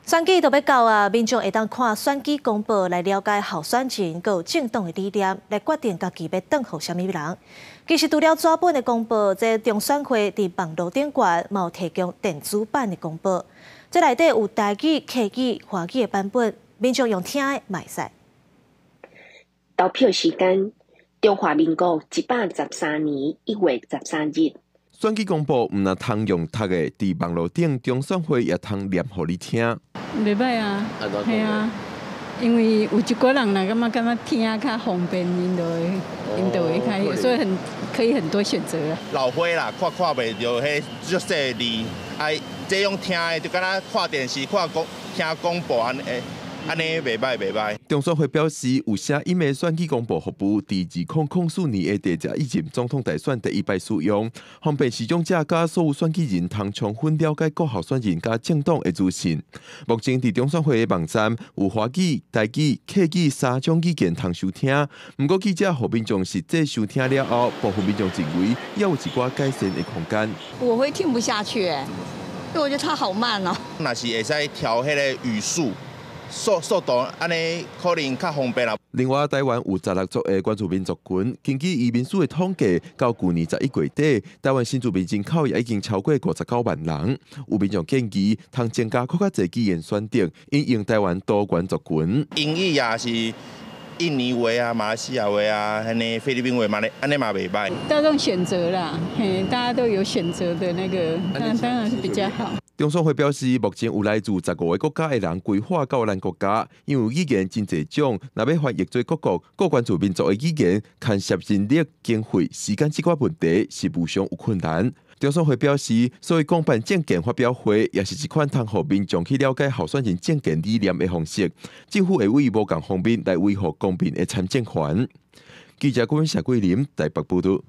選舉就欲到啊，民眾會當看選舉公報來了解候選人佮政黨的理念，來決定家己欲轉予啥物人。其實除了紙本的公報，這中選會佇網路頂懸嘛有提供電子版的公報。這內底有台語、客語、華語的版本，民眾用聽的嘛會使。投票時間：中華民國113年1月13日。選舉公報毋但通用讀的，佇網路頂中選會也通念予你聽。袂䆀啊，係啊，因為有一寡人若感覺聽較方便，𪜶就會較，所以很可以很多選擇啊。老花啦，看袂著彼足細字，愛這種聽的就敢若看電視、看廣聽廣播按呢，按呢袂䆀袂䆀。中選會表示，有聲音的選舉公報服務，佇2004年的第十一任總統大選第一擺使用，方便使用者佮所有選舉人通充分了解各候選人佮政黨的資訊。目前佇中選會的網站有華語、台語、客語三種語言通收聽。毋過記者予民眾實際收聽了後，部分民眾認為猶有一寡改善的空間。我會聽不下去，因為我覺得他好慢哦。若是會使調彼个語速。速度按呢可能較方便啦。另外，台灣有16族的原住民族群，根據移民署的統計，到舊年11月底，台灣新住民人口也已經超過59萬人。有民眾建議，通增加閣較濟語言選擇，因應台灣多元族群。英語也是印尼話啊、馬來西亞話啊、按呢菲律賓話嘛咧，按呢嘛袂䆀。大眾選擇啦，嘿，大家都有選擇的那個，那當然是比較好。中選會表示，目前有來自15個國家的人歸化到咱國家，因為語言真濟種，若欲翻譯做各國各原住民族的語言，牽涉人力、經費、時間這寡問題是無常有困難。中選會表示，所以公辦政見發表會也是一款通予民眾去了解候選人政見理念的方式。政府會為無仝方面來維護公民的參政權。記者郭文謝桂林台北報導。